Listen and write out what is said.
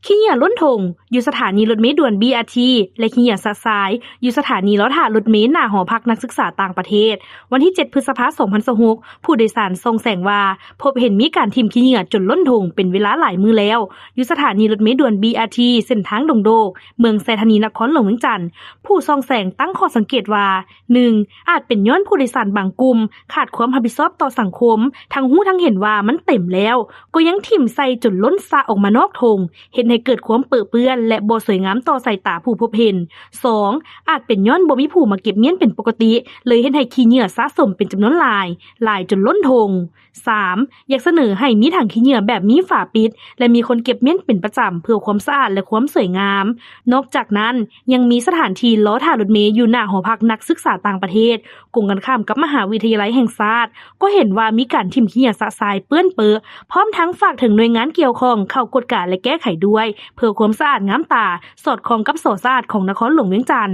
ຂີ້ເຫຍື້ອລົ້ນຖົງ ຢູ່ສະຖານີລົດເມດ່ວນ ບີອາທີ ແລະ ຂີ້ເຫຍື້ອຊະຊາຍ ຢູ່ສະຖານີລໍຖ້າລົດເມ ໜ້າຫໍພັກນັກສຶກສາຕ່າງປະເທດ. ວັນທີ ເຈັດ ພຶດສະພາ ສອງພັນຊາວຫົກ ຜູ້ໂດຍສານສ່ອງແສງວ່າ ພົບເຫັນມີການຖິ້ມຂີ້ເຫຍື້ອຈົນລົ້ນຖົງເປັນເວລາຫຼາຍມື້ແລ້ວ ຢູ່ສະຖານີລົດເມດ່ວນ ບີອາທີ ເສັ້ນທາງດົງໂດກ ເມືອງໄຊທານີ ນະຄອນຫຼວງວຽງຈັນ. ຜູ້ສ່ອງແສງຕັ້ງຂໍ້ສັງເກດວ່າ ໜຶ່ງ ອາດເປັນຍ້ອນຜູ້ໂດຍສານບາງກຸ່ມຂາດຄວາມຮັບຜິດຊອບຕໍ່ສັງຄົມ, ທັງຮູ້ທັງເຫັນວ່າມັນເຕັມແລ້ວ ກໍຍັງຖິ້ມໃສ່ຈົນລົ້ນສະອອກມານອກຖົງ ເຮັດໃຫ້ເກີດຄວາມເປິເປື້ອນ ແລະ ບໍ່ສວຍງາມຕໍ່ສາຍຕາຜູ້ພົບເຫັນ. ສອງ ອາດເປັນຍ້ອນບໍ່ມີຜູ້ມາເກັບມ້ຽນເປັນປົກກະຕິ ເລີຍເຮັດໃຫ້ຂີ້ເຫຍື້ອສະສົມເປັນຈຳນວນຫຼາຍ, ຫຼາຍຈົນລົ້ນຖົງ. ສາມ ຢາກສະເໜີໃຫ້ມີຖັງຂີ້ເຫຍື້ອແບບມີຝາປິດ ແລະ ມີຄົນເກັບມ້ຽນເປັນປະຈຳ ເພື່ອຄວາມສະອາດ ແລະ ຄວາມສວຍງາມ. ນອກຈາກນັ້ນ ຍັງມີສະຖານທີ່ລໍຖ້າລົດເມຢູ່ໜ້າຫໍພັກນັກສຶກສາຕ່າງປະເທດ ກົງກັນຂ້າມກັບມະຫາວິທະຍາໄລແຫ່ງຊາດ ກໍເຫັນວ່າມີການຖິ້ມຂີ້ເຫຍື້ອຊະຊາຍເປື້ອນເປິ ພ້ອມທັງຝາກເຖິງໜ່ວຍງານກ່ຽວຂ້ອງເຂົ້າກວດກາ ແລະ ແກ້ໄຂດ້ວຍ ເພື່ອຄວາມສະອາດງາມຕາ ສອດຄ່ອງກັບ ສ ສະອາດ ຂອງນະຄອນຫຼວງວຽງຈັນ.